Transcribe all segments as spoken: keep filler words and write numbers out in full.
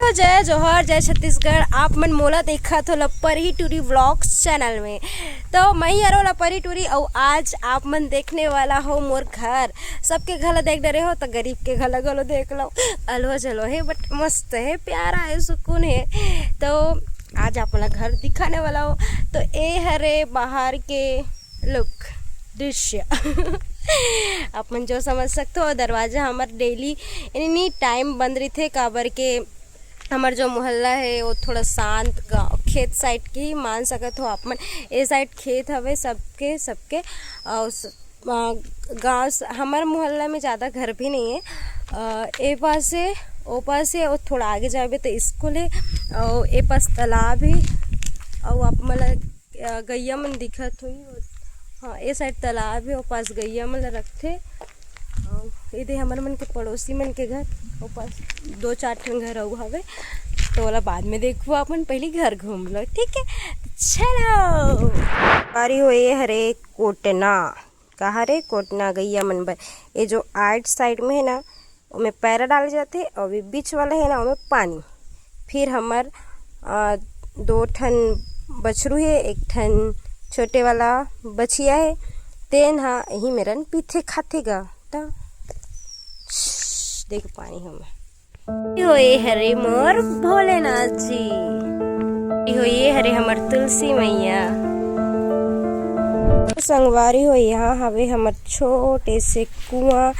तो जय जोहार, जय छत्तीसगढ़। आप मन मोला देखत हो लपरही टूरी vlogs channel में। तो मैं ही हरो लपरही टूरी, अउ आज आप मन देखने वाला हो मोर घर। सबके घर ला देख डरे हो, तो गरीब के घर ला घलो देख लो। अलवा जलवा हे, but मस्त हे, प्यारा हे, सुकून हे। तो आज आप मन ला घर दिखाने वाला हो। तो ए हरे बाहर के look, दृश्य। आप मन जो समझ सकते हो, दरवाजा हमर daily any time बंद रहिथे, काबर के हमर जो मोहल्ला हे, वो थोड़ा शांत गाँव, खेत side के ही मान सकत हो आप मन। ए side खेत हवे सबके, सबके, अउ स-, अ, गाँव स-, हमर मोहल्ला में ज़्यादा घर भी नहीं है। अ, ए पास से, ओ पास से, वो थोड़ा आगे जाबे तो स्कूल है, अउ ए पास तालाब है, अउ आप मन ला, अ, गैया मन दिखत होही। हाँ, ए side तालाब है, ओ पास गैया मन ला रखथे। अउ एदे हमर मन के पड़ोसी मन के घर, ओ पास दो चार ठन घर अउ हवे, तो ओला बाद में देखबो, अपन पहली घर घूम लो, ठीक है? चलो। बारी हो ए हरे कोटना, का हरे कोटना गैया मन बर। ये जो आइट side में है ना, ओमे पैरा डाले जाथे, अउ ये बीच वाला है ना, ओमे पानी। फिर हमर, अ, दो ठन बछरू हे, एक ठन छोटे वाला बछिया हे, तेन ह यही मेरन पीथे खाथे गा। त देख पानी हम। होए हरे मोर भोलेनाथ जी, होए हरे हमर तुलसी मैया। संगवारी हो, यहाँ हवे हमर छोटे से कुआं,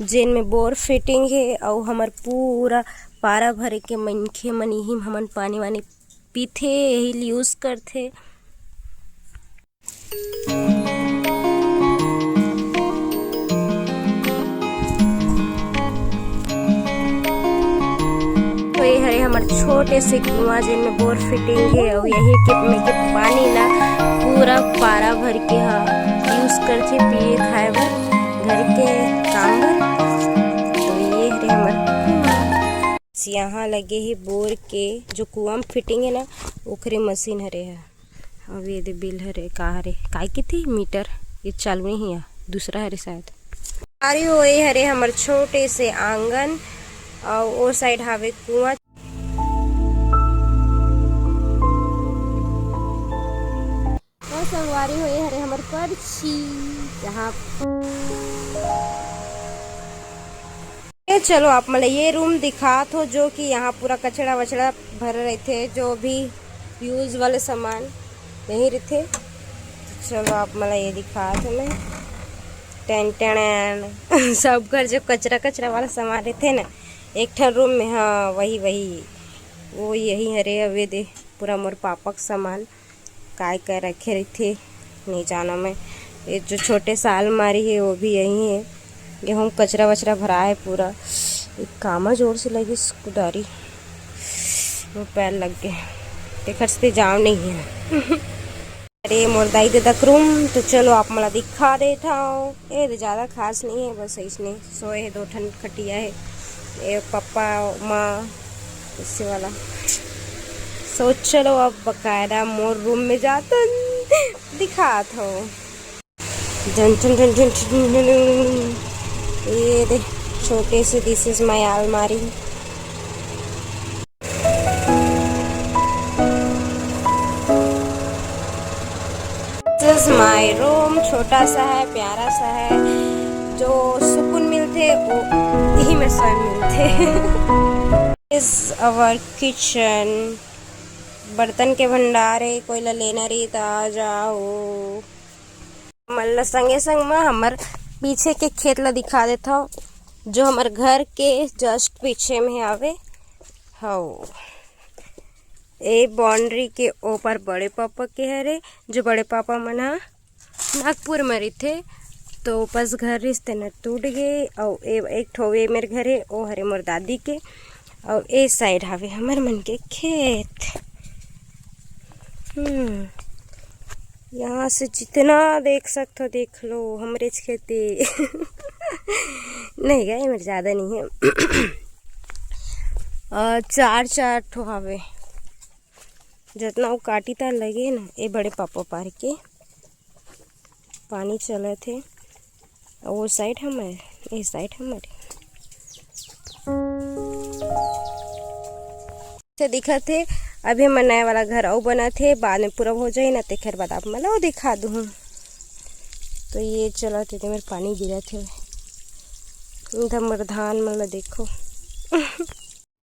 जेन में बोर फिटिंग हे, अउ हमर पूरा पारा भरे के मनखे मन इही म हमन पानी वानी पीथे, यही ल यूज़ करथे। तो ये हरे हमर छोटे से कुआं, जेन में बोर फिटिंग हे, अउ यही के में के पानी ला पूरा पारा भर के ह यूज़ करथे पिए खाए बर घर के काम बर। तो ये हरे हमर कुआं। यहाँ लगे हे बोर के, जो कुआं में फिटिंग है ना, ओकरे मशीन हरे ह। अब ये दे बिल हरे, का हरे, काय के थी मीटर, ये चालू नहीं है, दूसरा हरे शायद। अरे वो ये हरे हमर छोटे से आंगन, और वो साइड हावे कुआं। और संगवारी हो, ये हरे हमर परछी, जहाँ ए, चलो आप मन ल ये रूम दिखात हो, जो कि यहाँ पूरा कचरा वचरा भरे रहिथे, जो भी यूज़ वाले सामान यहीं रहिथे। तो चलो आप मन ल ये दिखात हो मैं, टेन टेन सब घर जो कचरा कचरा वाला सामान रहिथे ना एक ठन रूम में, हाँ वही वही वो यही हरे। अबे दे पूरा मोर पापा के सामान काय काय रखे रहिथे, नहीं जाना मैं। ये जो छोटे सा अलमारी है, वो भी यही है। गेहूं कचरा वचरा भरा है पूरा। एक कामा जोर से लगी कुदारी, वो पैर लग गए, तेखर से जाम नहीं है। अरे मोर दाई ददा के रूम, तो चलो आप मन ला दिखा देत हव। ए तो ज़्यादा खास नहीं है, बस इसने सोए है, दो ठन खटिया है, ए पप्पा माँ इससे वाला। सो चलो अब बकायदा मोर रूम में जातन दिखात हव। झन झन झन झन झन झन। ये दे छोटे से, this is my अलमारी। This is my room, छोटा सा है, प्यारा सा है, जो सुकून मिलथे वो यही में स्वयं मिलथे। Is our kitchen, बर्तन के भंडार है, कोई ला लेना रही तो आ जाओ। हमन ला संगे संग म हमर पीछे के खेत ला दिखा देत हव, जो हमर घर के just पीछे में आवे। हव, ए बाउंड्री के ओपर बड़े पापा के हरे, जो बड़े पापा मन ह नागपुर म रहिथे, तो बस घर रिहिस तेन टूट गे। अउ ए, एक ठो ए मेर घर हे, ओ हरे मोर दादी के, अउ ए साइड हवे हमर मन के खेत। हम्म, यहाँ से जितना देख सकथो देख लो, हमरेच खेती। नहीं गा, एमेर ज़्यादा नहीं है। अ, चार, चार ठो हवे। जितना वो काटी तार लगे ना, ए बड़े पापा पार के पानी चलत हे। अउ वो साइड हमर, ए साइड हमर। से दिखत हे। अभी हमर नया वाला घर अउ बनत हे, बाद में पूरा हो जाही ना, तेखर बाद आप मन ल अउ दिखा दूहूँ। तो ये चलत हे, तेमेर पानी गिरत हे, इधर मोर धान मन ल देखो।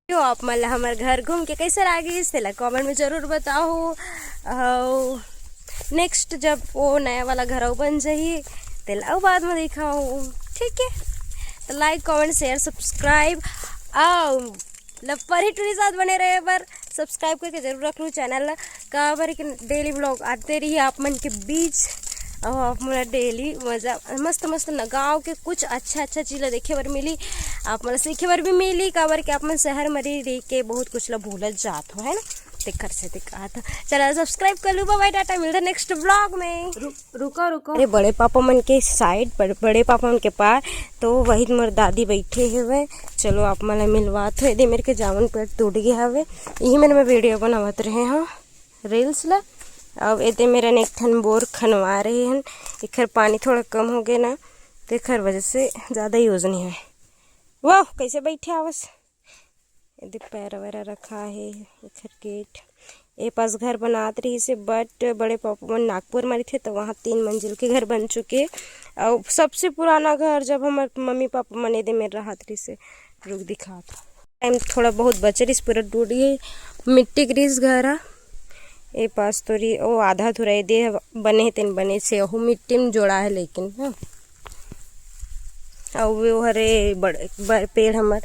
जो आप मन ल हमर घर घूम के कैसे लागिस, तेला कमेंट में जरूर बताओ। अउ नेक्स्ट जब वो नया वाला घर अउ बन जाही, तेला अउ बाद में दिखाओ, ठीक है? तो लाइक, कमेंट, शेयर, सब्सक्राइब अउ लपरही टूरी साथ बने रहे बर सब्सक्राइब करके जरूर रख लू चैनल ला, काबर के डेली व्लॉग आते रही आप मन के बीच। अउ आप मन डेली मजा मस्त मस्त न गाँव के कुछ अच्छा अच्छा चीज ला देखे बर मिली, आप मन सीखे बर भी मिली, काबर के आप मन शहर में रही रही के बहुत कुछ ला भूलत जात हो, है ना? तेकर से दिक्कत। चैनल सब्सक्राइब कर लू। बाय बाय, टाटा, मिलते नेक्स्ट व्लॉग में। रुको रुको, अरे बड़े पापा मन के साइड, बड़े, बड़े पापा मन के पार, तो वही मोर दादी बैठे हवे। चलो आप मन ला मिलवात हो। एदे मेर के जामुन पेड़ टूट गए हवे, यही मेर मैं वीडियो बनावत रहे हाँ रील्स ला। अब एदे मेर एक ठन बोर खनवा रहे हन, एखर पानी थोड़ा कम हो गए ना, तो एखर वजह से ज़्यादा यूज नहीं है। वाह, कैसे बैठे आवस। एदे पैरा वैरा रखा हे, एखर गेट। ए पास घर बनात रहिस हे, but बड़े पापा मन नागपुर में रहिथे, तो वहाँ तीन मंजिल के घर बन चुके। अउ सबसे पुराना घर जब हमर मम्मी पापा मन एदे में रहत रहिस हे, रुक दिखात। टाइम थोड़ा बहुत बचे रहिस, पूरा टूट गए, मिट्टी के रहिस घर ह। ए पास तोरी ओ आधा अधूरा एदे बने हे, तेन बने से ओहू मिट्टी में जोड़ा है, लेकिन हाँ। अउ वो हरे बड़, बड़ पेड़ हमर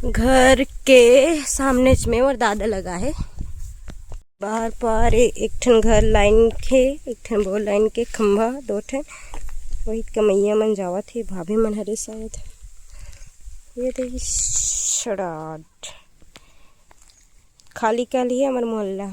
घर के सामने में मोर दादा लगा है। बाहर पार ए-, एक ठन घर लाइन के, एक ठन वो लाइन के खंभा, दो ठन। वही कमैया मन जावत हे, भाभी मन हरे शायद। ये देखिए सड़ाट खाली खाली है हमर मोहल्ला।